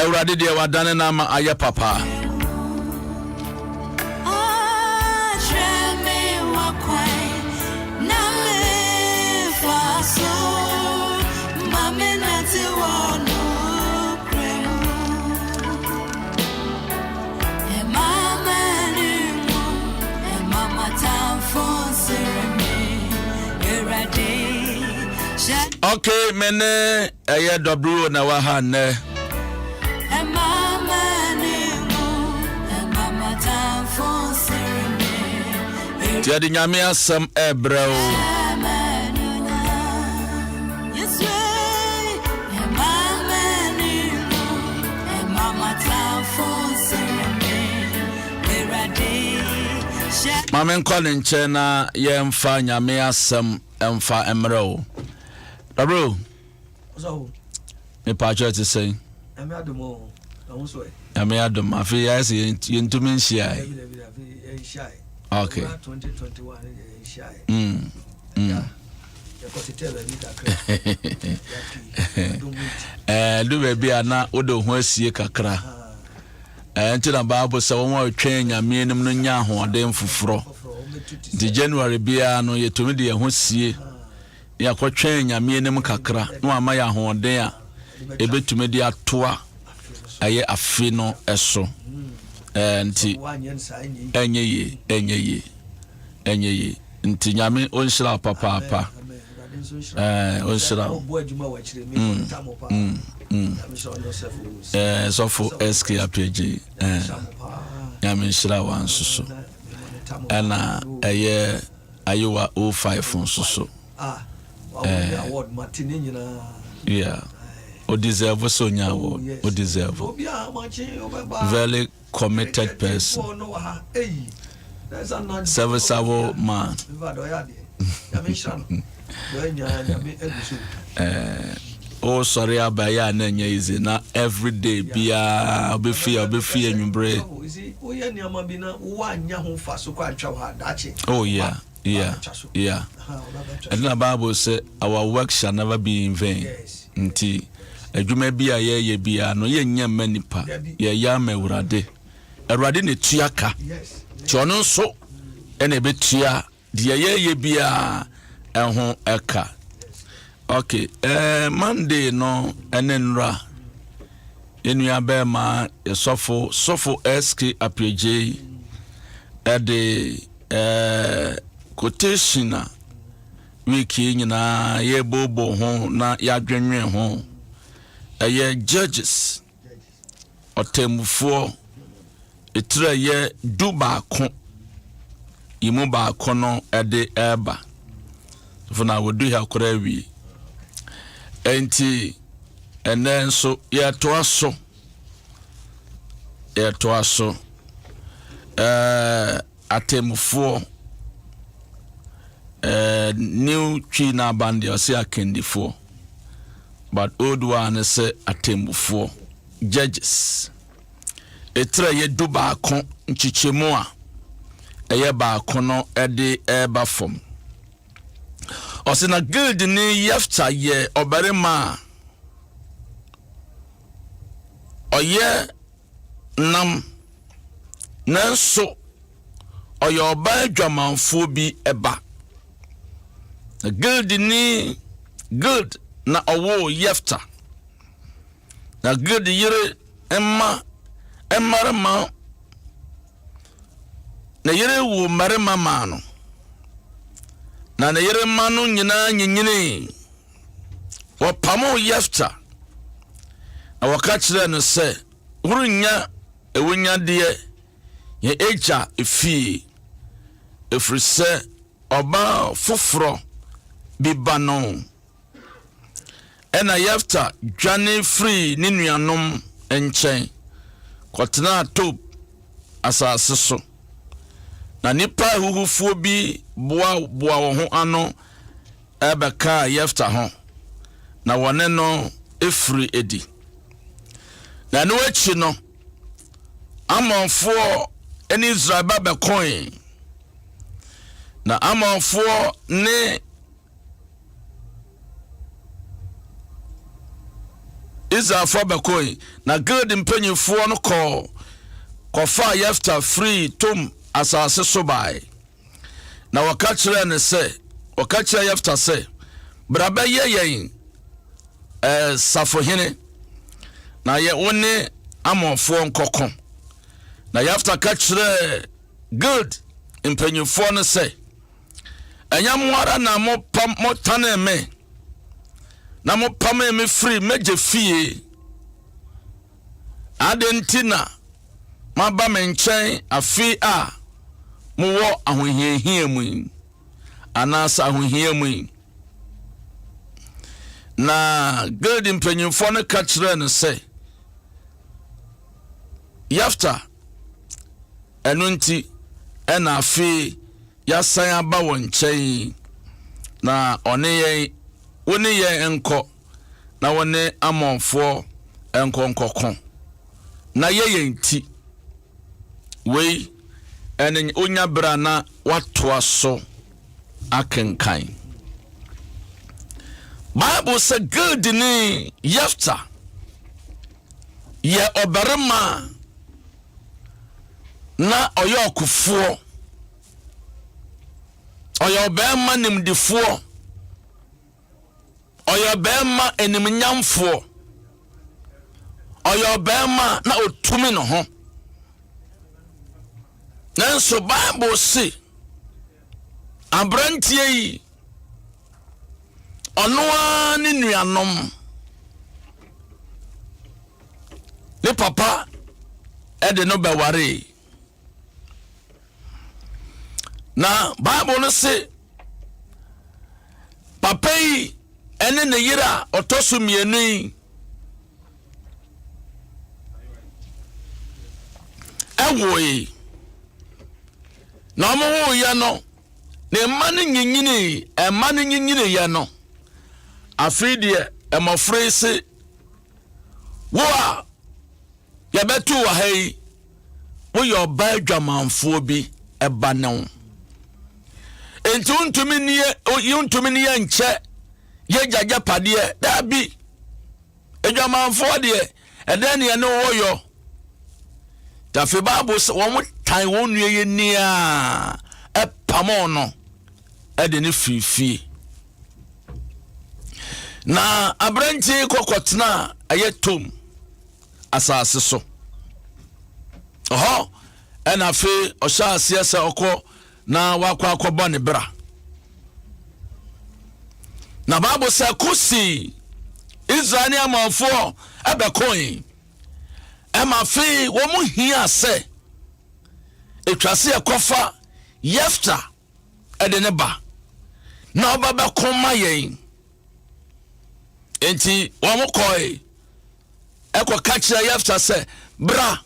Awurade deɛ wadane no ama ayɛ papa. Okay, me ne ɛyɛ W na ɛwɔ ha nnɛ. Nti yɛde Nyame asɛm ɛrebrɛ wo. Ma menkɔ ne nkyɛn na yɛmfa Nyame asɛm mfa mmerɛ wo. Dabro. Mepaakyɛw ɛte sɛn? Nyame adom o, na wo nso ɛ? Nyame adom, afei yɛayɛ sɛ yɛntumi nhyiae. Okay. Mm. Mm. Eh, du baabi a na wode wo ho asie kakra. Eh, nti na Bible sɛ wɔn a wɔtwɛn Nyame anim no nya ahoɔden foforɔ. Nti January biara no yɛtumi de yɛn ho sie. Yɛakɔtwɛn Nyame anim kakra na wama yɛ ahoɔden a ɛbɛtumi de atoa ɛyɛ afe no so. Ɛɛ nti ɛnyɛ yie, ɛnyɛ yie, ɛnyɛ yie. Nti Nyame ɔnhyira wo papaapa. Ɛɛ ɔnhyira wo. Mm, mm, mm. Ɛɛ sɔfo SK Appiagyei. Ɛɛ Nyame nhyira wo nso so. Ɛna ɛyɛ Ayewa 05 nso so. Eh, yeah. O deserve sɛ onya award. O deserve. Very committed person. Serviceable man. Eh, o sɔre aba yɛ a na ɛnyɛ easy na everyday biara obefi a obefi anwummere. Woyɛ nneɛma bi na woannya ho mfaso koraa antwa wo ha daakye. Oh yeah, yeah, yeah. Ɛno na Bible sɛ our work shall never be in vain. Nti adwuma bi a yɛyɛ biara no yɛnyɛ mma nipa, yɛyɛ ama Awurade. Awurade na etua ka. Nti ɔno nso ɛna ebetua Deɛ yɛyɛ biara ɛho ɛka. Ok, eh, Monday no ɛne nnora yɛn nua bɛrima yɛsɔfo sɔfo SK Apiagyei ɛde eh, quotation a week yi nyinaa yɛbobɔ ho na yɛadwenwen ho ɛyɛ Judges Ɔtemmufoɔ etire a ɛyɛ dubaako yi mu baako no de reba. Sɔfo na wɔdu ha koraa awie. Enti ɛnɛ nso yɛtoa so. Yɛtoa so. Ɛɛ atemmufoɔ ɛɛ new twi na aban deɛ ɔsɛ akandifoɔ but old one ne sɛ atemmufoɔ judges. Etire a ɛyɛ dubaako nkyekyɛmu a ɛyɛ baako no de reba fam. Ɔsɛ na Gileadni Yefta yɛ ɔbarima a ɔyɛ nam, nanso ɔyɛ ɔbaa adwamanfoɔ bi ba. Na Gileadni Gilead na ɔwoo Yefta. Na Gilead yere mma mmarima, ne yere woo mmarima maa no. Na ne yere mma no nyinaa nyinyinii. Wɔpamoo Yefta, na wɔka kyerɛɛ no sɛ, Worennya awunyadeɛ yɛn agya fie, ɛfiri sɛ ɔbaa foforɔ bi ba no. Ɛnna Yefta dwane firii ne nuanom nkyɛn kɔtenaa Tob asase so. Na nnipa ahuhufoɔ bi boaboaa wɔn ho ano bɛkaa Yefta ho, na wɔne no firii adi. Na ɛno akyi no, Amonfoɔ ne Israel ba bɛkoe. Na Amonfoɔ ne. Israelfoɔ bɛkoe, na Gilead mpanimfoɔ no kɔɔ kɔfaa Yefta firii Tom asase so bae. Na wɔka kyerɛɛ no sɛ, wɔka kyerɛɛ Yefta sɛ, Bra bɛyɛ yɛn eh, safohene, na yɛ wo ne Amonfoɔ nkɔko. Na Yefta ka kyerɛɛ Gilead mpanimfoɔ no sɛ, Ɛnyɛ mo ara na mopam motanee me na mopamee me firi m'agya fie? Adɛn nti na moaba me nkyɛn afe a mowɔ ahohiahia mu yi, anaasɛ ahohia mu yi? Na Gilead mpanyimfoɔ no ka kyerɛɛ no sɛ, Yefta, ɛno nti ɛna afei yɛasan aba wo nkyɛn yi, na ɔne yɛn, wo ne yɛn nkɔ, na wo ne Amonfoɔ nkɔ nkɔko, na yɛ yɛn ti. Wei ɛne wonya berɛ a na watoa so akenkan. Bible sɛ Gileadni Yefta yɛ ɔbarima a na ɔyɛ ɔkofoɔ, ɔyɛ ɔbarima nimdefoɔ, ɔyɛ ɔbarima animnyamfoɔ, ɔyɛ ɔbarima na ɔtumi ne ho. Nanso Bible se aberanteɛ yi ɔno ara ne nuanom ne papa de no bɛwaree. Na Bible no se papa yi ne ne yere a ɔtɔ so mmienu yi ɛwoe. Na wɔn woeɛ no, ne mma no nyinyinii, mma no nyinyiniiɛ no, afei deɛ mmɔfra yi se Wo a yɛbɛto wɔ ha yi, woyɛ ɔbaa adwamanfoɔ bi ɛba ne wo. Enti wontumi ne wontumi ne yɛ nkyɛ yɛ gyagyapadeɛ daabi. Adwamanfoɔ deɛ ɛdɛn ne ɛne wɔ yɔ. Tafe Bible sɛ wɔn tan wɔn nua yɛ nia ɛpamɔ no ɛde ne firi fie. Na aberanteɛ yi kɔ kɔtena ɛyɛ Tom asase so. Ɛhɔ ɛna afei ɔhyɛ aseɛ sɛ ɔkɔ na wakɔ akɔbɔ ne bra. Na Bible sɛ ko sii Israel ne Amonfoɔ ɛbɛkoe. Ɛma afei wɔn hia sɛ ɛtwa sɛ yɛkɔfa Yefta de ne ba na ɔba bɛko ma yɛn. Enti wɔn kɔe ɛkɔka kyerɛ Yefta sɛ, bra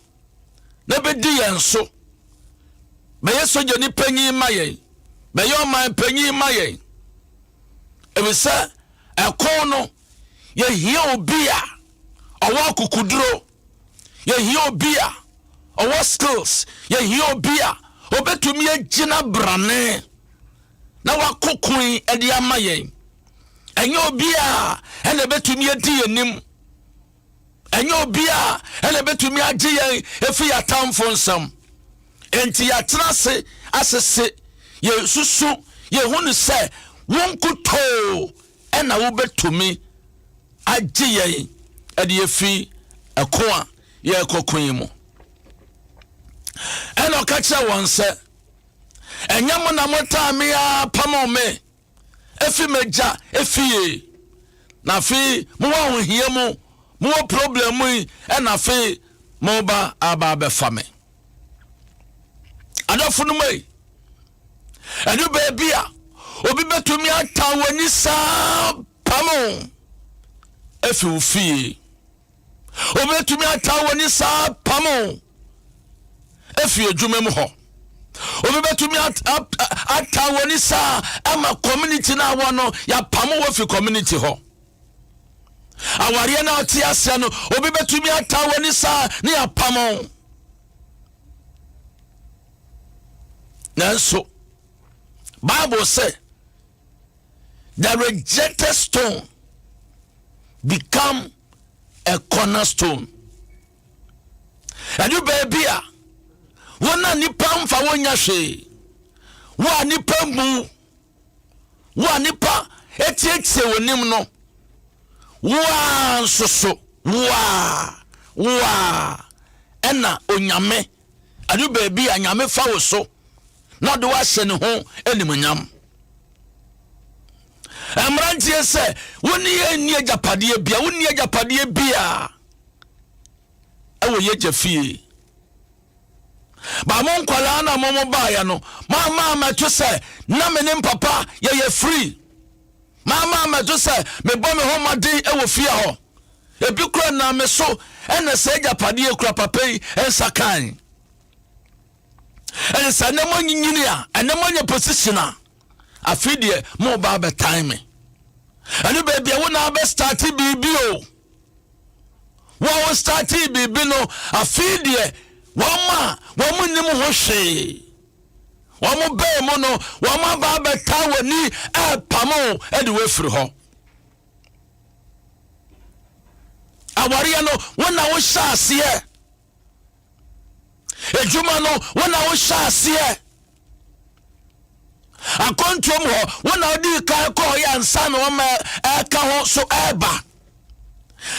na bɛdi yɛn so, bɛyɛ sogyani panyin ma yɛn, bɛyɛ ɔman panyin ma yɛn. Efisɛ ɛko no, yɛhia obi a ɔwɔ akokoduro. Yɛhia obi a ɔwɔ skills. Yɛhia obi a obetumi agyina brane na wakɔ ko de ama yɛn. Ɛnyɛ obi a ɛna ebetumi adi yɛn nim. Ɛnyɛ obi a ɛna ebetumi agye yɛn efi yɛn atamfo nsam. Enti yɛatena ase asese, yɛsusu, yɛhu no sɛ wo nkutoo ɛna wobɛtumi agye yɛn de afi ɛko a yɛrekɔko yi mu. Ɛna ɔka kyerɛ wɔn sɛ, ɛnyɛ mo na motaa me ara pamoo me efi m'agya efie, na afei mowɔ ahohia mu, mowɔ problem mu yi, ɛna afei moba aba abɛfa me. Adɔfo no mu yi, ɛno baabi a obi bɛtumi ata w'ani saa pamo afi wo fie. Obi bɛtumi ata w'ani saa pamo afi adwuma mu hɔ. Obi bɛtumi ata w'ani saa ama community no awɔ no yɛapamo wɔ fi community hɔ. Awareɛ no a ɔte aseɛ no obi bɛtumi ata w'ani saa ne yɛapamo. Nanso Bible sɛ the rejected stone become a cornerstone. Ɛdu baabi a, wɔn a nipa mfa wɔn nya hwee, wɔn a nipa mmu, wɔn a nipa etietie wɔn nim no, wɔn a nso so, wɔn a, wɔn a ɛna onyame ɛdu baabi a nyame fa wo so na ɔde wahyɛ ne ho animuonyam. Mmeranteɛ sɛ wo ne yɛn nni agyapadeɛ bia, wo nni agyapadeɛ bia ɛwɔ yɛgya fie. Ba mo nkwadaa na mo mo baeɛ no, mo ama mɛto sɛ na me ne mpapa yɛyɛ free. Mama mɛto sɛ mebɔ me ho mmɔden ɛwɔ fie hɔ. Ebi kura nam me so ɛna sɛ agyapadeɛ kura papa yi nsa kan. Ɛne sɛ ɛnɛ mo anyinyini a, ɛnɛ mo anya position a, afei deɛ mo ba abɛtan me. Ɛne baabi a wo na abɛstarte biribi o. Wo a wo starte biribi no, afei deɛ wɔn a wɔn nnim ho hwee. Wɔn bɛn mu no, wɔn aba abɛtaa w'ani ɛrepamo ɛde wo afiri hɔ. Awareɛ no, wo na wohyɛ aseɛ. Adwuma no, wo na wohyɛ aseɛ. Akwantuom hɔ, wo na wodii kan kɔɔ yɛ ansa na wɔma ɛka ho so ɛreba.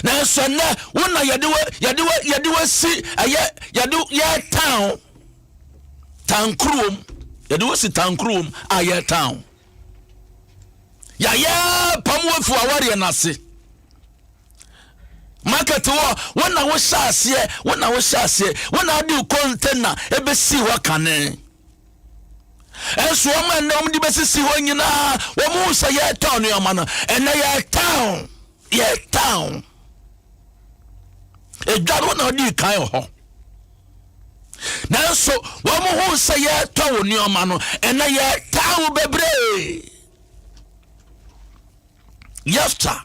Nanso ɛnɛ, wo na yɛde wo yɛde wo yɛde wo si ɛyɛ yɛde yɛtan tankuruom yɛde wo si tankuruom a yɛtan yɛayɛ pam wo afi awareɛ no ase. Market wɔ wo na wohyɛ aseɛ wo na wohyɛ aseɛ wo na ade container ebesi hɔ kane ɛnso wɔn a ɛnɛ wɔn de bɛsisi hɔ nyinaa wɔn ho sɛ yɛretɔn nneɛma no ɛnɛ yɛretɔn yɛretɔn edwa no na ɔdi kan wɔ hɔ nanso wɔn ho sɛ yɛretɔn wɔ nneɛma no ɛnɛ yɛretɔn bebree Yefta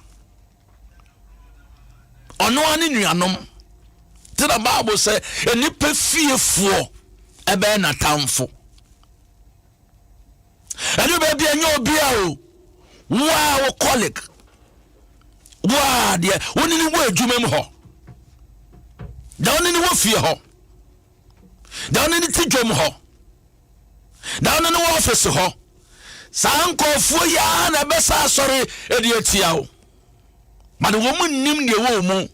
ɔno ara ne nuanom nti na bible sɛ nnipa fiefoɔ ɛbɛyɛ n'atamfo ɛne baabi ɛnyɛ obia o wo a wo colleague wo a deɛ wo ne ne wɔ adwuma mu hɔ deɛ wo ne ne wɔ fie hɔ deɛ wo ne ne te dwam hɔ na ɔno ne wɔ ɔfese hɔ saa nkurɔfoɔ yi ara na ɛbɛsa asɔre de atia wo but wɔn nnim deɛ ɛwɔ mu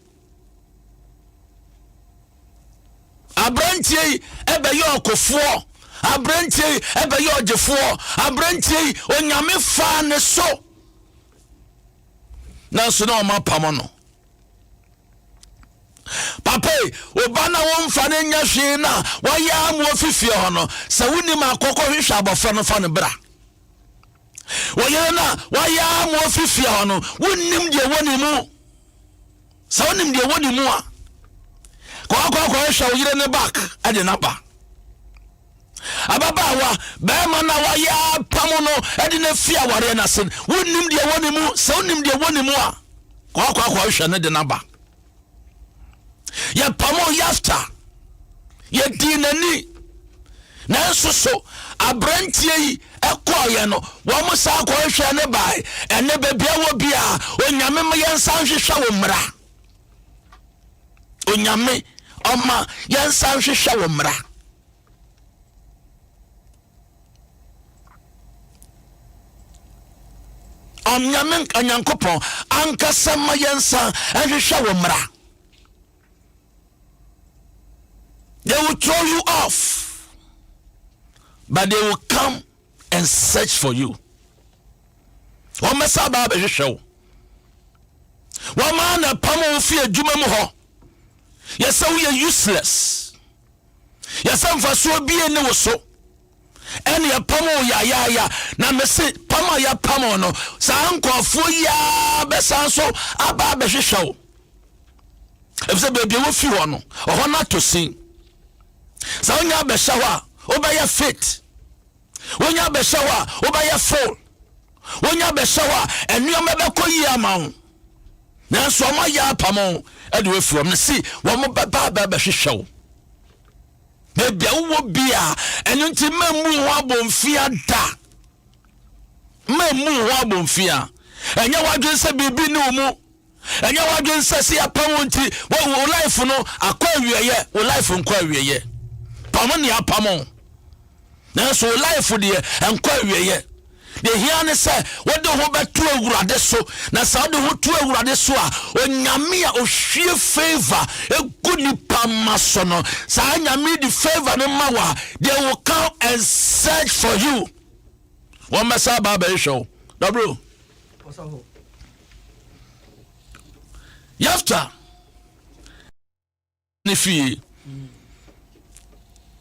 aberanteɛ yi ɛbɛyɛ ɔkofoɔ aberanteɛ yi ɛbɛyɛ ɔgyefoɔ aberanteɛ yi onyame faa ne so nanso na wɔn apam no Papa yi, wo ba na womfa no nyɛ hwee na wayɛ ama ofi fie hɔ no, sɛ wonim akɔkɔ hwehwɛ abɔfra no fa no bra. Wo yere no a wayɛ ama ofi fie hɔ no, wonnim deɛ ɛwɔ ne mu. Sɛ wonim deɛ ɛwɔ ne mu a, kɔakɔ akɔhwehwɛ wo yere ne back de no aba. Ababaawa, bɛrima no a wayɛ apam no de no afi awareɛ no ase, wonnim deɛ ɛwɔ ne mu. Sɛ wonim deɛ ɛwɔ ne mu a, kɔakɔ akɔhwehwɛ no de no aba. Yɛpamoo Yafta, yɛdii n'ani. Nanso so aberanteɛ yi ɛkɔɔyɛ no, wɔn saa kɔhwehwɛ ne bae. Ɛnɛ baabi a wɔ biara, Onyame ma yɛnsa nhwehwɛ wo mmara. Onyame ɔma yɛnsa nhwehwɛ wo mmara. Onyame Onyankopɔn ankasa ma yɛnsa nhwehwɛ wo mmara. They will throw you off, but they will come and search for you. Wɔn bɛsa aba abɛhwehwɛ wo. Wɔn a na pam wo fi adwuma mu hɔ. Yɛsɛ woyɛ useless. Yɛsɛ mfasoɔ bie ne wo so. Ɛne ɛpam wo yayaaya. Na mese pam a yɛpam no, saa nkurɔfoɔ yi ara bɛsan so aba abɛhwehwɛ wo. Efisɛ baabi a wofi hɔ no, ɔhɔ no atɔ sin. Sɛ wonya abɛhyɛ hɔ a, wobɛyɛ fit. Wonya abɛhyɛ hɔ a, wobɛyɛ full. Wonya abɛhyɛ hɔ a, nneɛma bɛkɔ yie ama wo. Nanso wɔn ayɛ apam wo de wafiri wɔn si wɔn bɛba abɛhwehwɛ wo. Baabi a wowɔ bia, ɛno nti mmamu ho abɔmfia da. Mmamu ho abɔmfia. Ɛnyɛ w'adwene sɛ biribi ne wo mu. Ɛnyɛ w'adwene sɛ sɛ yɛapam wo nti wo life no akɔ awieɛ. Wo life nkɔ awieɛ. Pam ne apam wo. Nanso wo life deɛ ɛnkɔ awieɛ. Deɛ hia ne sɛ wode ho bɛto Awurade so. Na sɛ wode ho to Awurade so a, Onyame a ɔhwie favor gu nipa ma so no, saa Nyame de favor no ma wo a, they will come and search for you. Wɔn bɛsa aba abɛhwehwɛ wo. Dabro. Yefta ne fie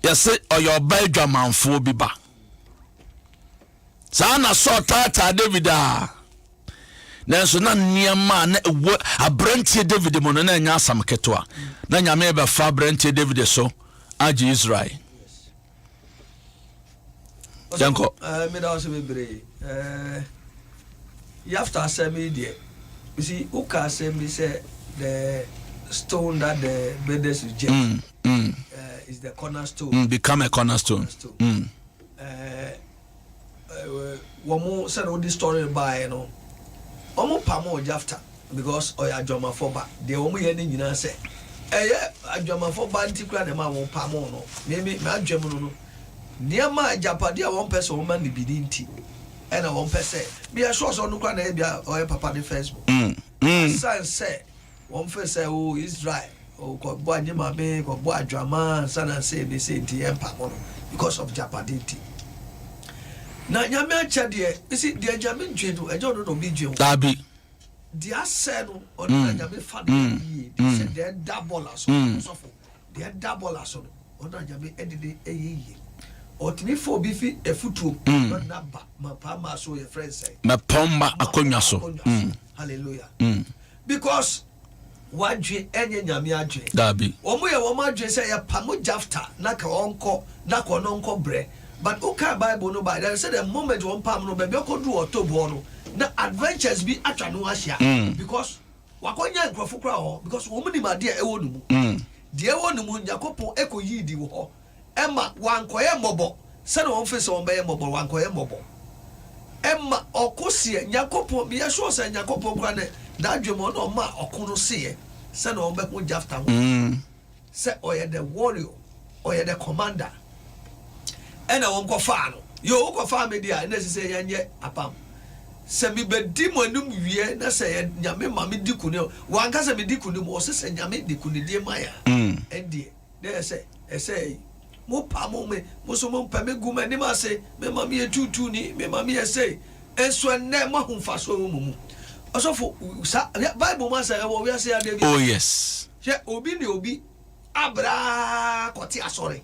yɛse ɔyɛ ɔba adwamanfoɔ bi ba. Saa na Saul taataa David a nanso na nneɛma a na ɛwɔ aberanteɛ David mu no na ɛnyɛ asɛm ketewa. Na Nyame bɛfa aberanteɛ David so agye Israel. Yɛnkɔ. Meda wo ase bebree. Yafta asɛm yi deɛ, you see, woka asɛm bi sɛ the stone that the builders reject is the cornerstone. Become a cornerstone. Cornerstone. Wɔn sɛdeɛ wode story baeɛ no, wɔn pamoo Jafta because ɔyɛ adwamafo ba. Deɛ wɔn yɛ no nyinaa sɛ ɛyɛ adwamafo ba nti koraa na ɛma wɔn pamoo no. Mimi m'adwam no no, nneɛma agyapadeɛ a wɔn pɛ sɛ wɔn ma no bi ne nti ɛna wɔn pɛ sɛ meyɛ sure sɛ ɔno koraa na ɛyɛ bia ɔyɛ papa ne first born. Asan sɛ Wɔn fɛ sɛ o Israel o kɔ bɔ anyi maame kɔ bɔ adwaman ansa na sei ne sei nti yɛn pamo no because of japade nti. Na nyame akyɛ deɛ esi deɛ nyame dwen no ɛnyɛ ɔno na obi dwen ho. Daabi. Deɛ asɛ no ɔno na nyame fa no yɛ yie deɛ sɛ deɛ ɛda bɔla so sɔfo deɛ ɛda bɔla so no ɔno na nyame ɛde ne ɛyɛ yie. Ɔtumi fa obi fi afutuo na ɔde no aba ma paa maa so yɛ frɛ nsɛn. Mɛpɔn ma akonnwa so. Hallelujah. Because wadwen ɛnyɛ Nyame adwen. Daabi. Wɔn yɛ wɔn adwen sɛ yɛ pamo Jafta na ka ɔnkɔ na ka ɔno nkɔ brɛ. But wo kan bible no by then sɛ the moment wɔn pam no baabi ɔkɔ duru wɔ Tob hɔ no na adventures bi atwa ne ho ahyia because wakɔ nya nkurɔfo koraa wɔ hɔ because wɔn nim adeɛ a ɛwɔ ne mu. Deɛ ɛwɔ ne mu Nyankopɔn ɛkɔ yii di wɔ hɔ. Ɛma wankɔyɛ mmɔbɔ sɛdeɛ wɔn feel sɛ wɔn bɛyɛ mmɔbɔ no, wankɔyɛ mmɔbɔ. Ɛma ɔko seɛ, Nyankopɔn, meyɛ sure sɛ Nyankopɔn koraa ne n'adwene mu ɔna ɔmaa ɔko no seɛ sɛdeɛ wɔn bɛho Jafta ho sɛ ɔyɛ the warrior, ɔyɛ the commander. Ɛna wɔn kɔfaa no. Yoo, wokɔfaa me deɛ a, ɛna ɛsɛ sɛ yɛnyɛ apam. Sɛ mebɛdi mo anim wie na sɛ yɛ Nyame ma medi kunim, wanka sɛ medi kunim, ɔse sɛ Nyame de kunidie ma yɛ a, ɛndeɛ. Na ɛsɛ, ɛsɛ mo pamo me, mo nso mo mpɛ me gu m'anim ase, me ma meyɛ tuutuuni, me ma meyɛ sei. Nso ɛnnɛ moahu mfaso a ɛwɔ mo mu. Ɔsɔfo, sa, Bible mu asɛm ɛwɔ wiase adeɛ bi. Oh yes. Hwɛ, obi ne obi abraa kɔte asɔre.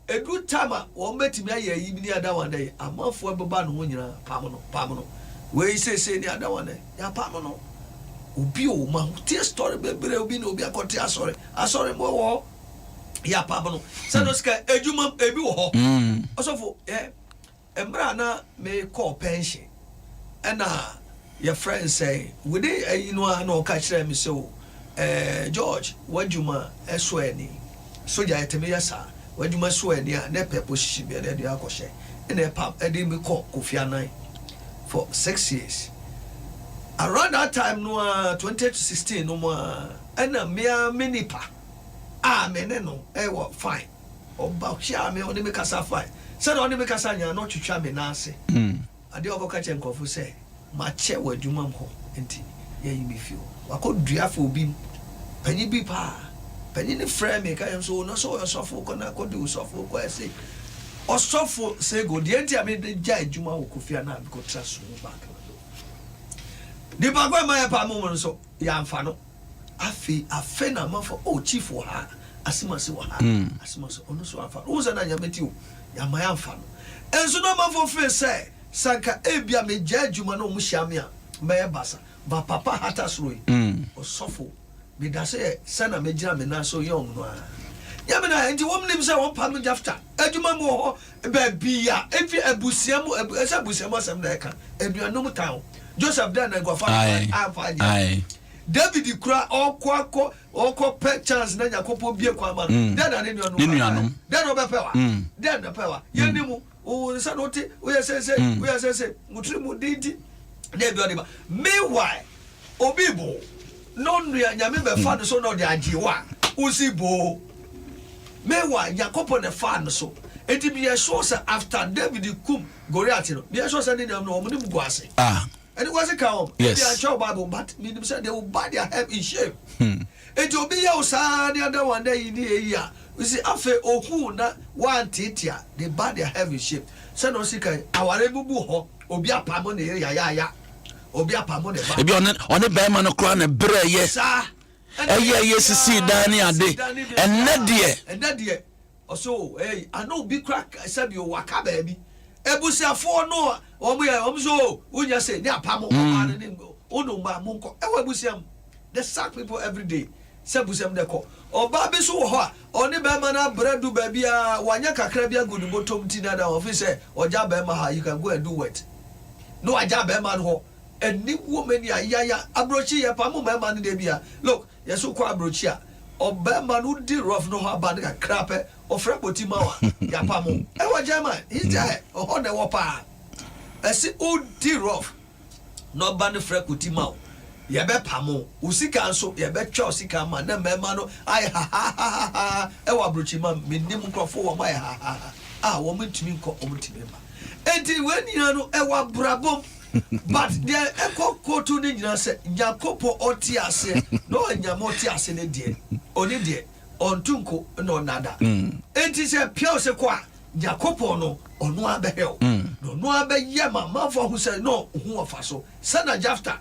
Ɛduru time a wɔn bɛtumi ayɛ ayi bi ne adawanɛ yi, amanfoɔ ɛbɛba ne ho nyinaa, pam no, pam no. Wei seesei ne adawanɛ, yɛapam no. Obi o, ma tie story bebree, obi ne obi akɔte asɔre, asɔre mo wɔ hɔ, yɛapam no. Sɛ no sika, adwuma ebi wɔ hɔ. Ɔsɔfo, ɛ, Mmerɛ a na me kɔɔ pɛnhyen ɛna yɛfrɛ no sɛn within ayi no ara na ɔka kyerɛɛ me sɛ o ɛɛ George w'adwuma ɛsɔ ani sogya yɛtumi yɛ saa w'adwuma sɔ ani a na ɛpɛ position bi ɛna ɛde akɔhyɛ ɛna ɛpam ɛde me kɔ Kofi Annan for 6 years around that time no ara 2016 no mu ara ɛna me ara me nipa a me ne no ɛwɔ fine. Ɔba hyiaa me, ɔne me kasa fae. Sɛdeɛ ɔne me kasa nyinaa, na ɔtwitwa me nan ase. Adeɛ a ɔkɔka kyerɛɛ nkurɔfo sɛ, Makyɛ wɔ adwumam hɔ nti, yɛayi me fi hɔ. Wakɔdua fa obi mu, panyin bi paa. Panyin no frɛɛ me ka kyerɛɛ me sɛ, O, na sɛ ɔyɛ ɔsɔfo, kɔ na kɔdi wo sɔfo, kɔ ɛse. Ɔsɔfo Sego, deɛ nti a mede gyae adwuma wɔ Kofi Annan mekɔtra Sumu Bank no. Nipa ko a ɛma yɛpam mo no nso, yɛamfa no. Afei afei na amanfoɔ oh chief wɔ ha asemase wɔ ha asemase ɔno nso amfa no wohu sɛ na nyame ti o yɛama yɛamfa no nso na amanfoɔ feel sɛ sanka ebia megyaa adwuma na ɔmo hyia me a mɛyɛ basa ba papa hata soro yi ɔsɔfo meda so yɛ sɛ na megyina me nan so young no ara nyame na nti wɔn nim sɛ wɔn pa no jafta adwuma mu wɔ hɔ baabi a efi abusua mu ɛsɛ abusua mu asɛm na ɛka anuanom tan Joseph dɛn na nkurɔfoɔ amfa anyɛ David kura ɔkɔ akɔ ɔkɔ pɛ chance na Nyankopɔn bie kwan ma no. Dɛn na ne nuanom Ne nuanom. Dɛn na ɔbɛpɛ wa? Dɛn na pɛ wa? Yɛn ni mu wo nsa na wote woyɛ sese woyɛ sese wo tiri mu den ti na ebi ɔde ba. Meanwhile obi bo. Na onua Nyame bɛfa no so na ɔde agye wo a, wosi boo. Meanwhile, Nyankopɔn na ɛfaa no so. Enti meyɛ sure sɛ after David kum Goliath no, meyɛ sure sɛ ne nuanom no wɔn anim gu ase. Ah. Ɛne gu ase ka wɔn. Yes. Ebi ankyerɛ wɔ Bible but menim sɛ they will bow their head in shame. Enti obi yɛ wo saa ne ada wɔn ada yi ne eyi a, you see afei ohuu na wanteetea, they bow their head in shame. Sɛnea ɔsi kan, aware bubu hɔ, obi apamo ne yere yayaaya. Obi apamo ne ba. Ebi ɔne ɔne bɛrima no koraa na brɛ yɛ. Saa. Ɛyɛ yɛ sisi dan ne ade. Ɛnɛ deɛ. Ɛnɛ deɛ ɔsɛ o ɛyi ana obi kora sɛbi o waka baabi. Ebusuafoɔ no a wɔn yɛ wɔn so o wonya sɛ ne apamo ɔbaa no ne wɔn mma mo nkɔ ɛwɔ abusua mu. They sack people every day. Sɛ busɛm dɛ kɔ. Ɔbaa bi so wɔ hɔ a, ɔne bɛɛma no abrɛ du baabi a, wanya kakra bi agu ne bɔtɔm nti na na ɔfeel sɛ ɔgya bɛɛma ha, you can go and do what? Na wagya bɛɛma no hɔ. Aniwuo mani ayaya. Abrokyi yɛ pamo mɛɛma no da bi a, look, yɛse wokɔ abrokyi a, ɔbɛɛma no wodi rough no hɔ aba no kakra pɛ, ɔfrɛ bɔti ma wo a, yɛapamo wo. Ɛwɔ German, he's there, ɔhɔ na ɛwɔ paa. Ɛse wodi rough. na ɔba no frɛ koti ma wo, yɛbɛpamo wo, wo sika nso yɛbɛtwa wo sika ama na mmarima no ayɛ hahahahaha ɛwɔ aburokyima mu, menim nkurɔfoɔ wɔn ayɛ hahaha a wɔn ntumi nkɔ wɔn ntumi mma. Enti wei nyinaa no ɛwɔ abrabɔ mu, but deɛ ɛkɔ kootu no nyinaa sɛ Nyankopɔn ɔte aseɛ na ɔyɛ Nyame ɔte ase no deɛ ɔne deɛ ɔnto nko na ɔnnada. Enti sɛ pia wo sɛ kɔ a Nyankopɔn no, ɔno ara bɛhwɛ wo, na ɔno ara bɛyɛ ma amanfoɔ ahu sɛ na wo ho wɔ fa so. Sɛnea Jafta,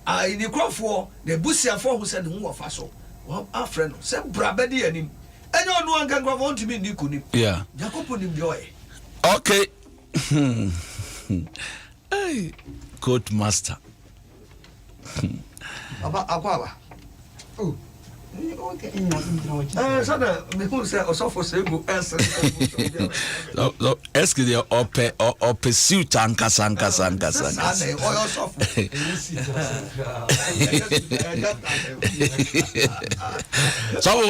a ne nkurɔfoɔ, n'abusuafoɔ ahu sɛ ne ho wɔ fa so, wɔafrɛ no sɛ bra bɛdi yɛn anim. Ɛnyɛ ɔno a anka nkurɔfoɔ ntumi nni nkonim. Yeah. Nyankopɔn nim deɛ ɔyɛ. Okay. Hey, court master. Aba akɔ aba. Oh. Eh, sɛnɛ mehu sɛ ɔsɔfo sɛ gu ɛsɛ. Ɛsɛ deɛ ɔpɛ ɔpɛ suit ankasa ankasa ankasa ankasa. Ɔyɛ ɔsɔfo. Sɔfo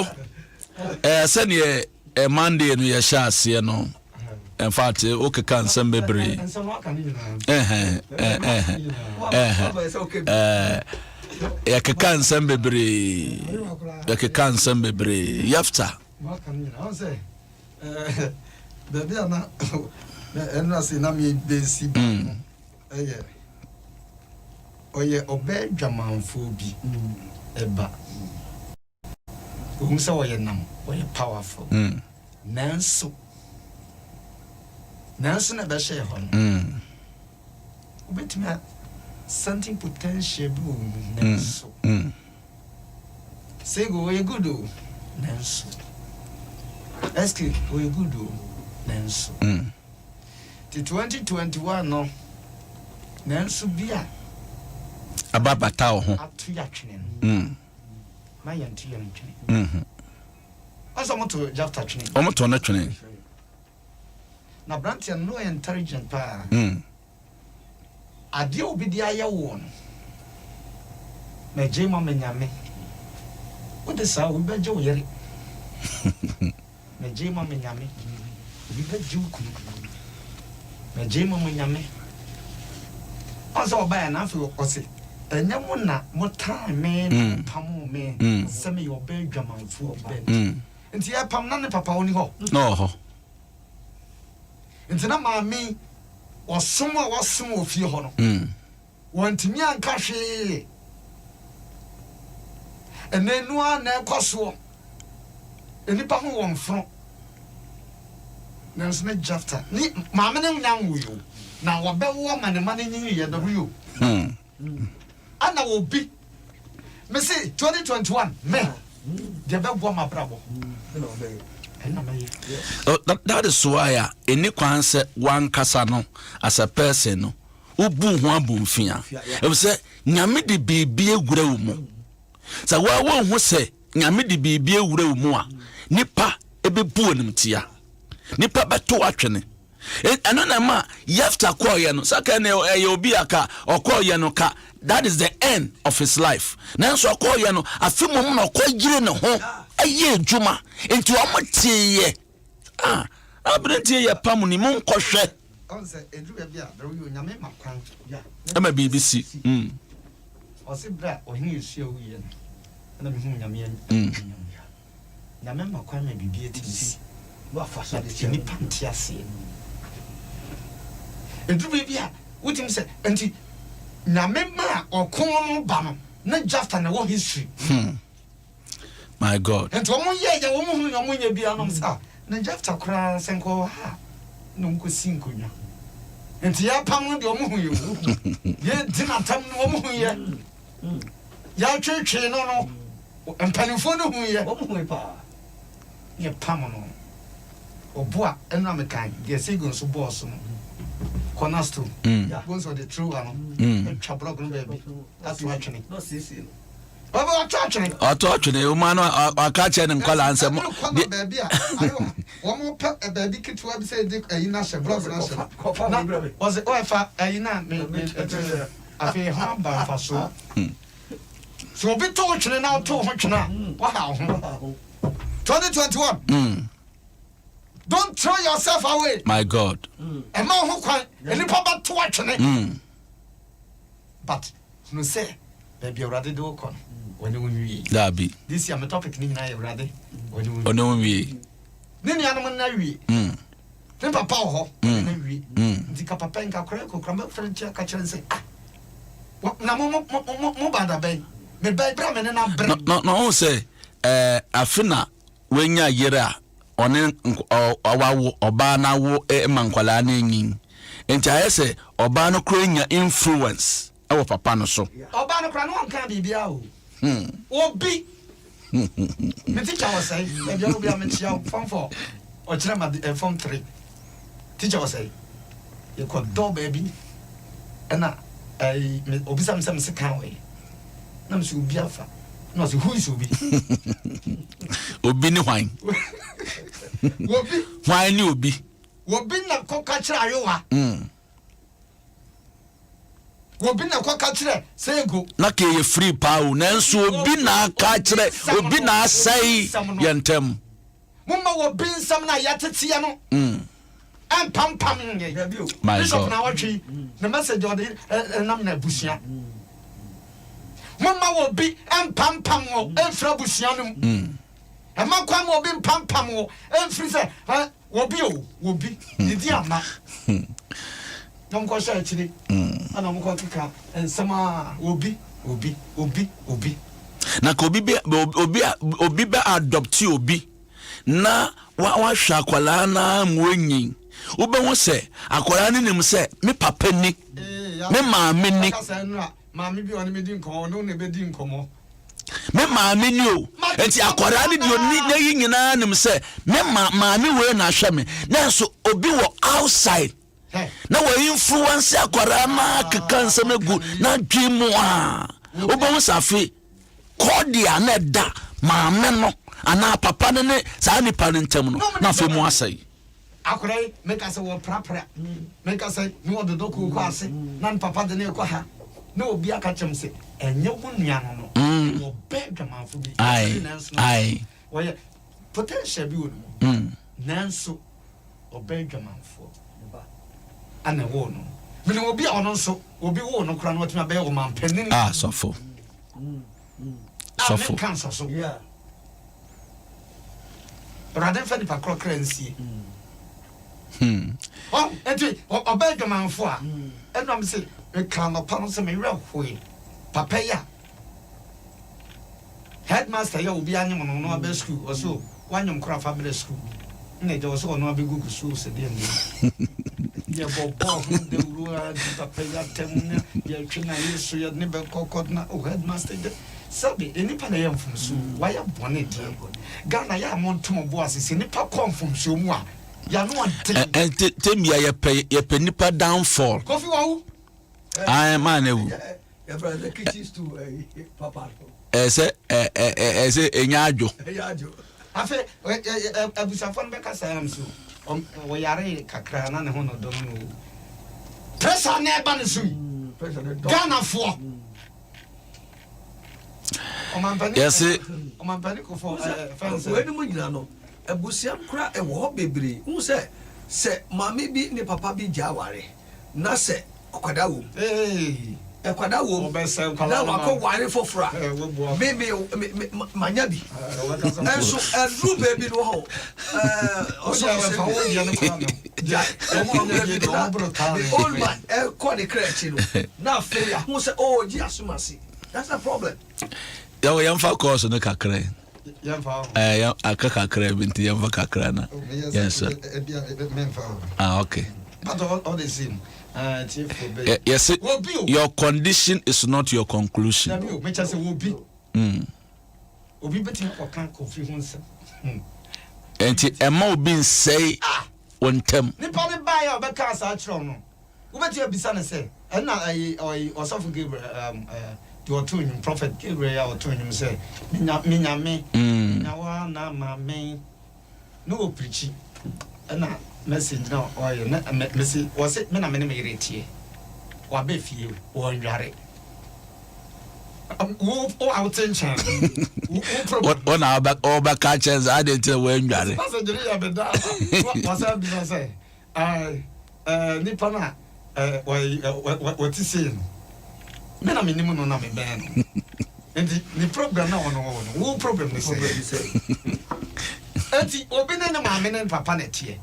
ɛɛ sɛdeɛ ɛ Monday no yɛhyɛ aseɛ no in fact wokeka nsɛm bebree ɛhɛn ɛhɛn ɛhɛn ɛɛ yɛkeka nsɛm bebree yɛkeka nsɛm bebree yɛfta. Baabi a na ɛno ase na mebɛsi ba no ɛyɛ ɔyɛ ɔbaa dwamanfoɔ bi ɛba ohun sɛ ɔyɛ nam ɔyɛ powerful nanso nanso na ɛbɛhyɛ hɔ no wobɛtumi a something potential bi wɔ mu nanso sego ɔyɛ good o nanso SK ɔyɛ good o nanso ti 2021 no nanso bi a aba bata wo ho ato yɛatwene no ma yɛnto yɛn ntwene ɔsɛ ɔmoto Jafta twene. Ɔmo no twene. Na aberanteɛ no ɔyɛ intelligent paa. Adeɛ a obi de ayɛ woɔ no na gye ma me Nyame wode saa obi bɛgye wo yere na gye ma me Nyame obi bɛgye wo kunu na gye ma me Nyame ɔn sɛ ɔbaeɛ na afei ɔse ɛnyɛ mo na motan me na mopamo me sɛ meyɛ ɔbaa adwamanfoɔ bi bɛ nti yɛpam na ne papa ɔni hɔ. Na ɔwɔ hɔ. Nti na maame ɔsom a wasom wɔ fie hɔ no wɔntumi anka hwee. Ɛnɛ nu a na ɛkɔ soɔ nnipa ho wɔn fono nanso ne Jafta ne maame ne nya nwoe o na wɔbɛwo ama ne ma no nyini yɛ dɔho yi o ana obi mese 2021 me deɛ bɛboa ma brabɔ ɛna mɛyɛ. That is why a ɛni kwan sɛ wankasa no as a person no wobu ho abomfia ɛfiri sɛ Nyame de biribi awura wo mu. Sɛ woa wonhu sɛ Nyame de biribi awura wo mu a, nipa ɛbɛbu animtia, nipa bɛto atwene. Ɛno na ɛma Yefta kɔɔyɛ no sɛ kɛ ne ɛyɛ obi a ka ɔkɔɔyɛ no ka that is the end of his life. Nanso ɔkɔɔyɛ no afe mmom na ɔkɔyere ne ho ɛyɛ adwuma nti wɔn teeɛ ah aberanteɛ yɛ pam ni mo nkɔhwɛ ɔn sɛ ɛduru baabi a bɛrɛ yi Onyame ma kwan ɛma biribi si. Ɔse berɛ a ɔhene Yosia wuiɛ no, ɛna mehuu Nyame animuonyam. Nyame ma kwan ma biribi atumi si, but nnipa nte aseɛ. Ɛduru baabi a, wotumi sɛ, nti Nyame maa ɔko no ba no, na Jafta na ɛwɔ history. Hmm. My God. Nti wɔn yɛ yɛ wɔn hunu nea wɔn nyɛ biara nom sa na Jafta koraa sɛ nka ɔwɔ ha a na wɔn kɔ si nkonnwa. Nti yɛ apam no deɛ wɔn hu yɛ o. Yɛ di n'atam no wɔn hu yɛ. Yɛ twetwe no no mpanimfoɔ no hu yɛ. Wɔn hu paa. Yɛ pam no. Ɔbo a ɛno a mekan deɛ Sego nso bɔɔ so no cornerstone. Bonso ɔde tirowa no atwa blɔk no baabi ato atwene. Na ɔsiesie no. Ɔbɛ ɔtɔ atwene. Ɔtɔ atwene ɔma no ɔka kyerɛ ne nkwadaa nsɛ mo. Ɛno kɔ na baabi a ayewa wɔn pɛ baabi ketewa bi sɛ ɛde ɛyi na hyɛ blɔk na hyɛ na ɔsɛ ɔɛfa ɛyi na me me ɛkyerɛ afei ho aba nfasoɔ. So obi to twene na ɔto ho twene a waha ho. 2021. Don't throw yourself away. My God. Ɛma ho kwan nipa bɛ to atwene. But hunu sɛ baabi Awurade de wo kɔ no, ɔne wo nwie. Daabi. This year me topic ne nyinaa yɛ Awurade ɔne wo nwie. Ɔne wo nwie. Ne nuanom nna wie. Ne papa wɔ hɔ, ɔne no nwie. Nti ka papa nka kora kɔ kora mɛfrɛ nkyɛn ka kyerɛ sɛ ah na mo mo mo mo ba da bɛn me bɛn bere a me ne na bere. Na na ɔn sɛ ɛɛ afe na wanya yere a ɔne wawo ɔbaa no awo ma nkwadaa no anyin nti ayɛ sɛ ɔbaa no koraa nya influence wɔ papa no so. Ɔbaa no koraa no ɔnkaa biribiara o. Obi me teacher wɔ sɛe baabi a obi a mekyia wo form 4 ɔkyerɛ ma de form 3 teacher wɔ sɛe yɛkɔ dɔ baabi ɛna ɛyi obisa me sɛ me se kan wɔ yi na me sɛ obi afa na ɔsɛ who is obi. Obi ne hwan? Obi. Hwan ne obi? Obi na kɔka kyerɛ ayowa. Obi na kɔka kyerɛ Sego. Na ka yɛ free paa o nanso obi na aka kyerɛ obi na asɛe yɛn ntam. Momma obi nsɛm no a yɛteteɛ no ɛmpampam nyɛ. My Bishop God. na ɔtwe ne message ɔde ɛnam na abusua. Momma obi mpampam wo mfiri abusua no mu. Ɛma kwan ma obi mpampam wo mfiri sɛ obi o obi ne di ama. Na wɔn kɔhyɛ akyire ɛna wɔn kɔ keka nsɛm a obi obi obi obi. Na ka obi bɛ obi obi bɛ adopte obi na wahwɛ akwadaa no ara ma wanyin wobɛhu sɛ akwadaa no nim sɛ me papa ni me maame ni. Maame bi a ɔne me di nkɔmmɔ, ɔne wo na ɛbɛdi nkɔmmɔ. Me maame ni o. Nti akwadaa no deɛ ɔni n'ayi nyinaa nim sɛ me ma maame wei na ahwɛ me. Nanso obi wɔ outside na wɔ influence akwadaa no akeka nsɛm agu n'adwene mu a wobɛhu sɛ afe kɔɔde a na ɛda maame no anaa papa no ne saa nipa no ntam no na afei mu asɛe. Akwadaa yi, meka sɛ wɔprapra, meka sɛ ne wɔdodɔ kooko ase, na ne papa de no rekɔ ha, na obi aka kyerɛ me sɛ ɛnyɛ wo nua no no, ɛyɛ ɔbaa adwamanfo bi. Ae, Nanso no, ae. wɔyɛ potential bi wɔ ne mu, nanso ɔbaa adwamanfoɔ ana ɛwoo no. Menim obi a ɔno nso, obi woo no koraa na watumi abɛyɛ ɔmanpanin. Ah, sɔfo. A Sɔfo. menka nsɔ so. Awurade mfa nipa korɔ kra nsie. Hmm. Ɔ nti ɔbɛ adwamanfo a ɛnam se meka anɔpa no sɛ me werɛ hoe papa yi a headmaster yi a obi anyem no no abɛ school ɔsɛ wanyem kora fa brɛ school na agya ɔsɛ ɔno abɛgugu so sɛ deɛ ne yɛbɔ bɔɔl ho dawuro a di papa yi atɛm na yɛtwe na yɛso yɛde ne bɛkɔkɔ na o headmaster de Sɛbe nnipa na ɛyɛ mfomsoɔ o, wayɛ bɔne deɛ. Ghana yɛ a monto mo bo ase, sɛ nnipa kɔ mfomsoɔ mu a, yɛano ɔden. Ɛ ɛ tɛmia yɛpɛ yɛpɛ nipa downfall. Kofi wawu. Ayi maa na ewu. Ɛsɛ ɛ ɛ ɛsɛ enya adwo. Afei abusuafoɔ no bɛka saa nso ɔyare kakra na ne ho no dɔm no pressure na ɛba ne so yi Ghanafoɔ. Yɛse. Weinom nyina no, abusua no koraa ɛwɔ hɔ bebree. Wohu sɛ, sɛ maame bi ne papa bi gya aware na sɛ ɔkwadaa wɔ mu. Nkwadaa wom na wakɔ ware foforɔ a me me me manya bi nso ɛduru baabi no hɔ ɔsɔfo sɛ gya ɛduru baabi no na the old man ɛkɔ ne kra akyi no na afei aho sɛ ɔɔ gye asomase, that's the problem. Yɛwɔ yɛmfa kɔɔso no kakra yi. Ɛɛ aka kakra bi nti yɛmfa kakra na yɛnsa. Ah, okay. Yɛse your condition is not your conclusion. Nti ɛma obi nsɛe wo ntɛm. Nipa no baeɛ a ɔbɛkaa saa kyerɛ no, wobɛtumi abisa no sɛ, ɛnna ɛyi ɔyi ɔsɔfo Gabriel ɛɛm ɛɛ deɛ ɔtoo nnwom, Prophet Gabriel yi a ɔtoo nnwom sɛ, Me nya me Nyame, menya wo ara na ama me, na ɔpreachi, ɛnna message na ɔyɛ na mɛ mese ɔse me na me ne me yere teɛ, waba fie ɔnnware. Wo wo a wote nkyɛn no, wo wo problem. Wo na wobɛka kyerɛ sɛ adɛn nti na woannware. Message no yɛ me daa, wasan bisa sɛ, Ae, eh, nipa no a eh, ɔte sei no, me na menim no na mebɛn no. Nti ne problem na ɔno wɔ no, wo problem ne sɛ. Nti obi ne ne maame ne ne papa na ɛteɛ.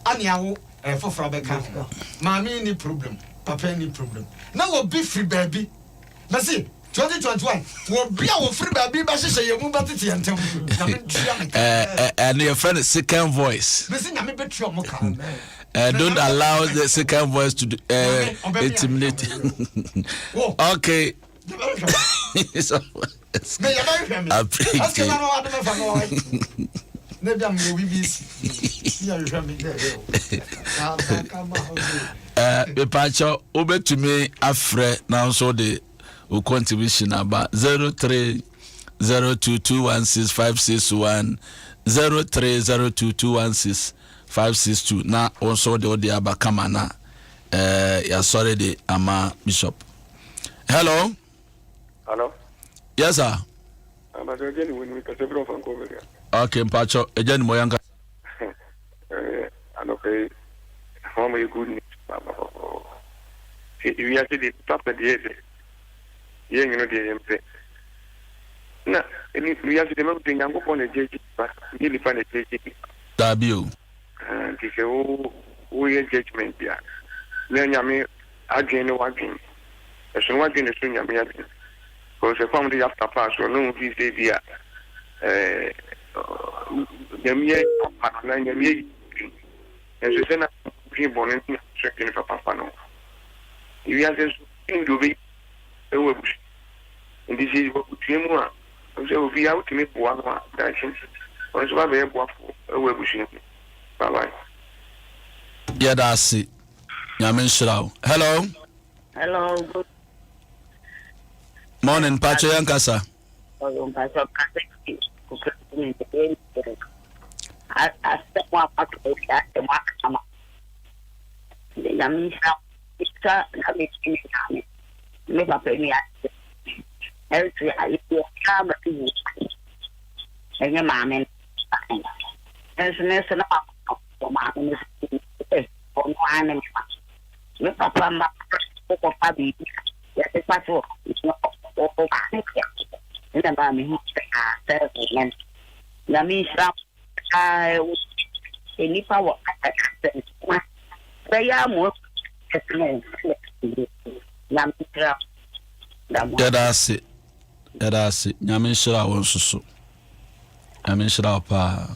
Ane awo eh, foforɔ abɛka ho. Maame ni problem, papa ni problem. Na obi firi baabi, mɛsi 2021 obi a wɔfiri baabi bɛhyehyɛ yɛn mu bɛtete yɛn ntam, Nyame ntua ne ka. Ɛno yɛfrɛ no second voice. Mesi Nyame bɛtua ɔmo ka. Don't allow the second voice to intimidate. Okay. So, appreciate. Mepakyɛ wobɛtumi afrɛ nanso de wo contribution aba 0302216561, 0302216562, na wo nso wode wode aba kama na eh, yɛasɔre de ama bishop. Hello. Hello. Yes sir. Mpatsɔ ɛgya ni wo ni kasa bi ɔfa nkɔ baabi a. Okay, mpatsɔ ɛgya ni mo yɛn kasa. Anɔpɛ yi wɔn yɛ good news papaapa. Wiase deɛ papa deɛ yɛ dɛ, yɛ nwono deɛ yɛn pɛ. Na wiase deɛ mɛbu sɛ Nyankopɔn na ɛgye gye nipa, nye nipa na ɛgye gye nipa. Daabi o. Nti sɛ wo woyɛ judgement bi a, na Nyame adwene ne w'adwene. Ɛsono w'adwene na ɛsono Nyame adwene. Because ɛkwan de Yafta faa so no, na ofi sɛ bi a ɛɛ Nyame yɛ papa no na Nyame ayi fi. Nanso sɛ na dwen bɔne no na so dwene papa fa no. Ewiase nso, ɛnim deɛ ɔbɛyi ɛwɔ abusua. Nti sɛ wɔ abusua mu a, sɛ obi a wotumi boa no a, daakye ɔno nso ba bɛyɛ boafo ɛwɔ abusua mu. Bye bye. Yɛda ase. Nyame nhyira wo. Hello. Hello. Good morning. Mpacho yɛn kasa. Ɔyɔ mpacho kasa ti kukura mi ne asɛm a maka yi asɛm aka ama. Nyame nhyira nhyira na me ti me maame me papa ni ase. Ɛnso ayɛ kaa ma ti wu. Ɛnyɛ maame no. Ɛnso me nso na ma maame no sɛ ɔno ara ne me ma. Me papa mma wokɔfa biribi a yɛde fa so wɔ maame dea ɛna maa mehu sɛ sɛ ɛnyɛ no. Nyame nhyira mo paa wɔ nnipa wɔ asɛm ma bɛyɛ amoa ɛsene Nyame nhyira mo. Yɛda ase, yɛda ase. Nyame nhyira wo nso so. Nyame nhyira wo paa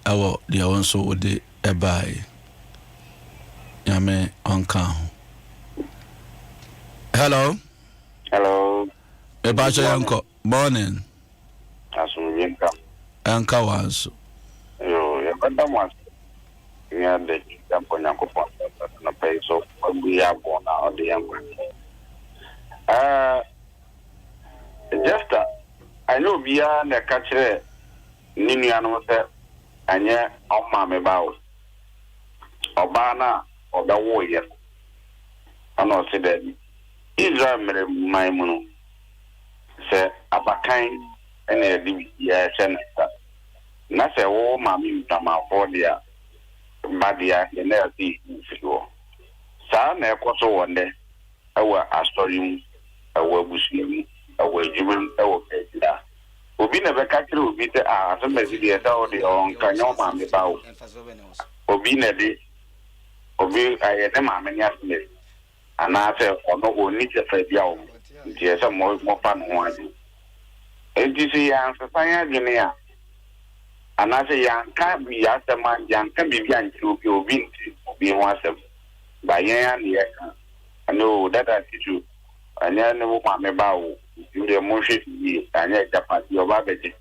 ɛwɔ deɛ wo nso wode ɛbaeɛ. Nyame ɔnka ho. Hello. Hello. Mepakyɛ yɛnkɔ. Morning. Asomdwe nka. Ɛnka wa nso. Yo, yɛbɛda mo ase ne ade yɛbɔ Nyankopɔn anɔpa yi so wabu yɛ aboɔ na ɔde yɛn nkwa. Ɛɛ Jefta, ɛnyɛ obiara na ɛka kyerɛɛ ne nuanom sɛ ɛnyɛ wɔn maame ba o. Ɔbaa no a ɔbɛwoeɛ no, ɛna ɔse daabi. Israel mmara man mu no, sɛ abakan na yɛde biribiara hyɛ ne nsa, na sɛ wo maame ndwamanfoɔ deɛ a, ba deɛ a, ɛnneɛ na yɛse yɛyi wo firi hɔ. Saa na ɛkɔ so wɔ nnɛ. Ɛwɔ asɔre mu, ɛwɔ abusua mu, ɛwɔ adwuma mu, ɛwɔ baabi a obi na ɛbɛka kyerɛ obi sɛ ah asɛm asi deɛ sɛ wo deɛ ɔnka nyɛ wo maame ba o. Obi na ɛde obi ɛyɛ ne maame ne asɛm asi anaasɛ ɔno ɔnni kyɛfa bi a wɔ mu nti ɛsɛ sɛ mo mofa ne ho adwene. Enti sɛ yɛansesa yɛn adwene a anaasɛ yɛanka yɛn asɛm a yɛanka biribi ankyerɛ obi a obi nte obi ho asɛm ba yɛn a na yɛka ɛne o dada titiriw ɛnyɛ ne wo maame ba o nti wo deɛ monhwɛ no yie anyɛ agyapadeɛ ɔba abɛgye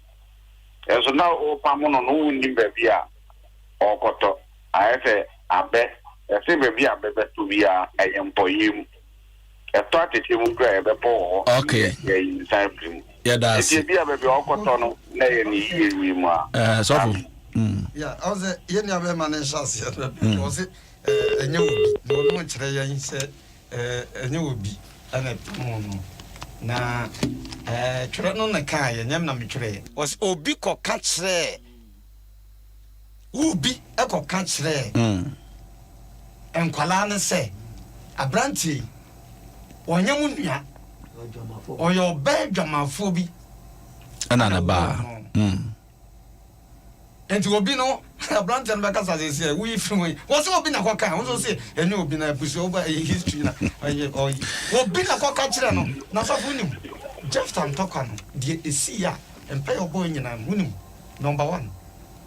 nso na wopamo no no wonnim baabi a ɔrekɔtɔ ayɛ sɛ abɛ ɛsɛ baabi a abɛ bɛtɔ biara ɛyɛ mpɔyɛ mu ɛtɔ atɛkyɛ mu kura yɛbɛpɔ wɔ hɔ okay yɛyi nsan afiri mu yɛda nti ase ebi a baabi a ɔrekɔtɔ no na ɛyɛ ne yie wie mu a ɛɛ sɔfo Yeah, ɔn sɛ yɛn nua bɛrima no nhyɛ aseɛ no ɔse ɛnyɛ obi na ɔno nkyerɛ yɛn sɛ ɛnyɛ obi ɛna ɛpamo no na twerɛ no na kaa yɛ nyɛm na metwerɛɛ. Ɔse obi kɔka kyerɛɛ obi kɔka kyerɛɛ nkwalaa no sɛ aberanteɛ yi ɔnyɛ mo nua ɔyɛ ɔbaa adwamanfoɔ bi ɛna ne baa. Nti obi no aberanteɛ no bɛkasa sɛsi a woyi firi hɔ yi wɔ sɛ obi na kɔka wo nso se ɛnyɛ obi na abusua woba ɛyɛ history na ɛyɛ ɔyi obi na kɔka kyerɛ no na sɔfo wonim Jefta ntɔkwa no deɛ ɛsii a mpaeɛ ɔbɔɔ nyinaa no wonim number one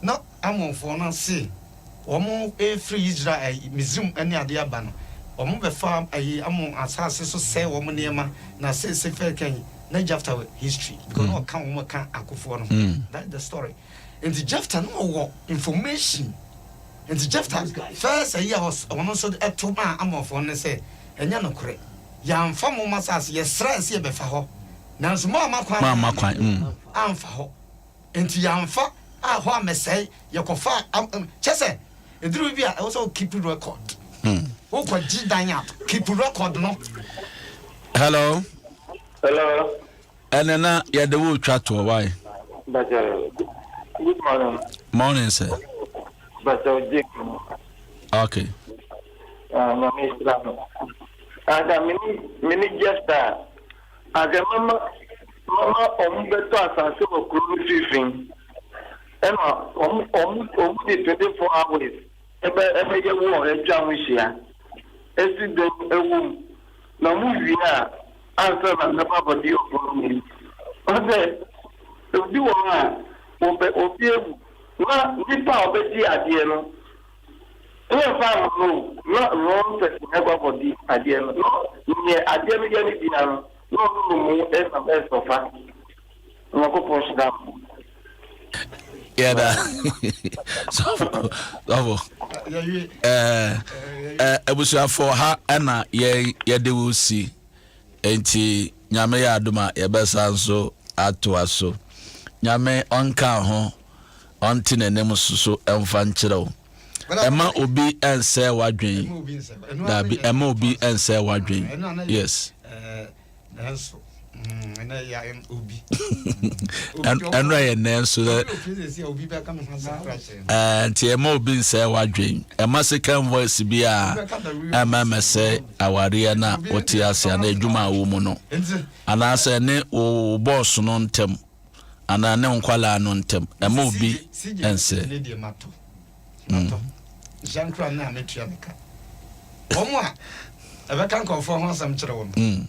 na Ammonfoɔ no se wɔn ɛfiri Israel ɛyi Misrim ne adeɛ aba no wɔn bɛfa ɛyi Ammon asase so sɛe wɔn nneɛma na sese fɛ kan na Jefta wɔ history because na ɔka wɔn ka akofoɔ no ho that is the story. Nti Jephthah no ɔwɔ information. Nti Jephthah first ayi a ɔno nso to maa Ammonfoɔ no ne sɛ, ɛnyɛ nokorɛ, yɛamfa mo asase, yɛsrɛɛ sɛ yɛbɛfa hɔ, nanso moamma kwan Moamma kwan, mm. amfa hɔ. Nti yɛamfa a hɔ ammɛsɛe, yɛkɔfaa am, am, kyɛ sɛ, ɛduru bi a ɛwɔ sɛ wo keep record. Wokɔgye dan a, keep record no. Hello. Hello. Ɛnɛ na yɛde wo retwa toɔ why? Bakyɛ good morning. Morning sir. Bakyɛ Jake no. Okay. Ah, nyame nhyira no. Anka mene mene Jefta a anka mama mama ɔmo bɛtɔ asase wɔ kuro no finfin ɛna ɔmo ɔmo ɔmo de 24 hours ɛbɛ ɛbɛyɛ wɔ atwa ho hyia esi dan ɛwɔ mu na ɔmo wie a ansa na mɛba abɔde ɔfo no mu. Ɔsɛ obi wɔ hɔ a wɔpɛ obi awu na nipa a ɔbɛdi adeɛ no ɛyɛ fa ama no na wrong person ɛkɔ akɔdi adeɛ no na neɛ adeɛ no yɛ no bia no na ɔno no mu ɛnam ɛsɔfa. Onyankopɔn hyira mo. Yɛda sɔfo sɔfo ɛɛ ɛɛ abusuafoɔ ha ɛna yɛn yɛde wo si nti Nyame yɛ adom a yɛbɛsa nso atoa so. Nyame ɔnka ho ɔnte n'anim soso ɛmfa nkyerɛ wo. Ɛma obi ɛnsɛe w'adwen. Daabi ɛma obi ɛnsɛe w'adwen. Yes. Nanso ɛnɛ yɛ obi. Ɛno yɛ nanso dɛ. Nti ɛma obi nsɛe w'adwen. Ɛma second voice bi a ɛma ɛmɛsɛ awareɛ na wote ase anaa adwuma a wɔ mu no. Anaasɛ ne wo bɔɔso no ntɛm anaa ne nkwalaa no ntɛm. Ɛma obi nsɛe. Nhyɛ na metua ne ka. Wɔn a ɛbɛka nkurɔfoɔ ho asɛm kyerɛ wɔn.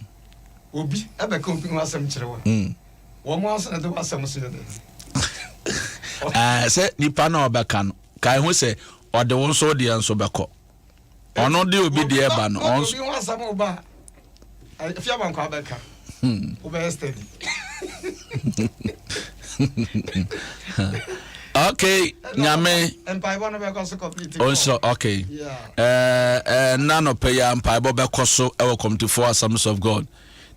Obi ɛbɛka obi ho asɛm kyerɛ wɔn. Wɔn aso na ɛde wɔn asɛm so yɛ dɛ. Sɛ nipa na ɔbɛka no, kae ho sɛ ɔde wo nso deɛ nso bɛkɔ. Ɔno de obi deɛ ba no. Ɔno obi ho asɛm ba a, fi abankwa bɛka. Wobɛyɛ steady. Okay, nyame. Mpaebɔ no bɛkɔ so community. Ɔnhyɛ okay. Ɛɛ ɛɛ nna nɔpɛ yi a mpaebɔ bɛkɔ so ɛwɔ Community 4 Assemblies of God.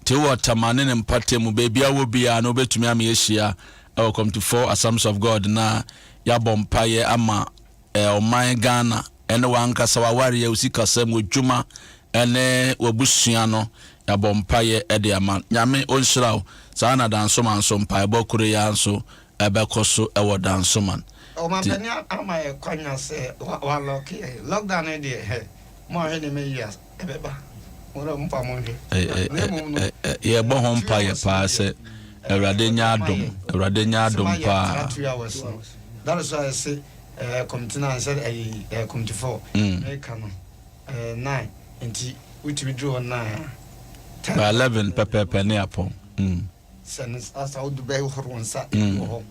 Nti wɔ Tama ne ne mpɔtam mu baabi a wɔ biara no wobɛtumi ama yɛahyia ɛwɔ Community 4 Assemblies of God na yɛabɔ mpaeɛ ama ɔman Ghana ɛne w'ankasa w'awareɛ, wo sikasɛm, w'adwuma ɛne w'abusua no yɛabɔ mpaeɛ ɛde ama. Nyame ɔnhyira wo. Saa na Dansoman nso mpaebɔ koro yi ara nso ɛbɛkɔ so ɛwɔ Dansoman. Ɔmampanin ama yɛ kwanya sɛ wa lock yɛ lockdown no deɛ hɛ mo ahwɛ nneɛma yie a ɛbɛba. Yɛbɔ ho mpaeɛ paa sɛ Awurade nyɛ adom, Awurade nyɛ adom paa. That is why I say committee nine sɛ ɛyi committee 4. Meka no 9 nti wotumi duru hɔ 9 a. By 11 pɛpɛɛpɛ ne apɔn. Sɛ ne asa wodu bɛhoro wo nsa wɔ hɔ.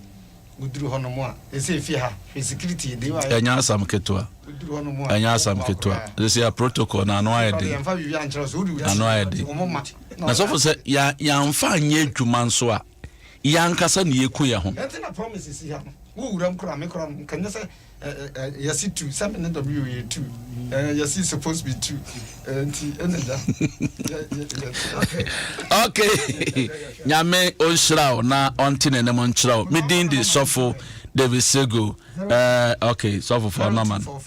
Woduru hɔ nom a ɛsɛ efie ha hwɛ security de wa. Ɛnyɛ asam ketewa. Ɛnyɛ asam ketewa. Sɛ yɛ protocol na ano ayɛ den. Ano ayɛ den. Na sɔfo sɛ yɛamfa anyɛ adwuma nso a yɛankasa ne yɛku yɛ ho. Ɛnti na promise si ha no. Wo wuram kora me kora no nkanyɛ sɛ yɛsi two sɛ me ne W yɛ two yɛsi supposed be two nti ɛna gya. Okay, Nyame ɔnhyira wo na ɔnte n'anim nkyerɛ wo. Me din de Sɔfo David Sego. Okay, Sɔfo fa nɔma no.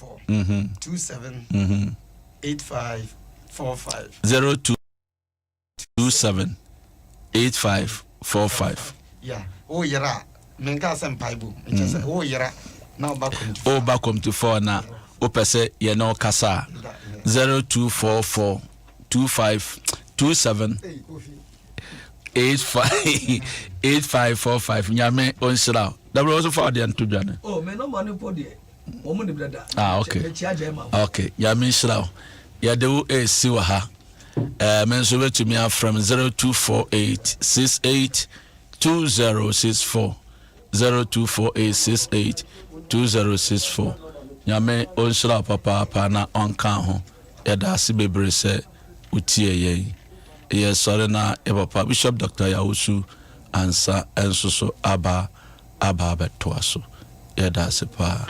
27 85 45. 027 85 45. Yeah, wo yera menka sɛ mpaebɔ nkyɛ sɛ wo yera na woba committee Woba committee 4 na wopɛ sɛ yɛne wo kasa a, 0244 25 27 85 8545. Nyame ɔnhyira wo. Dabere wo so fa wodeɛ nto dwa no. Oh, me nɔma no mpo deɛ wɔn nim dada. Ah, okay. Mekyia gya ma. Okay, Nyame nhyira wo. Yɛde wo ɛresi wɔ ha. Me nso bɛtumi afrɛ m 0248 68 2064, 0248 68 2064. Nyame ɔnhyira wo papaapa na ɔnka ho. Yɛda ase bebree sɛ wotie yɛn. Yɛsɔre na yɛ papa Bishop Dr. Yawusu ansa nso so aba abɛtoa so. Yɛda ase paa.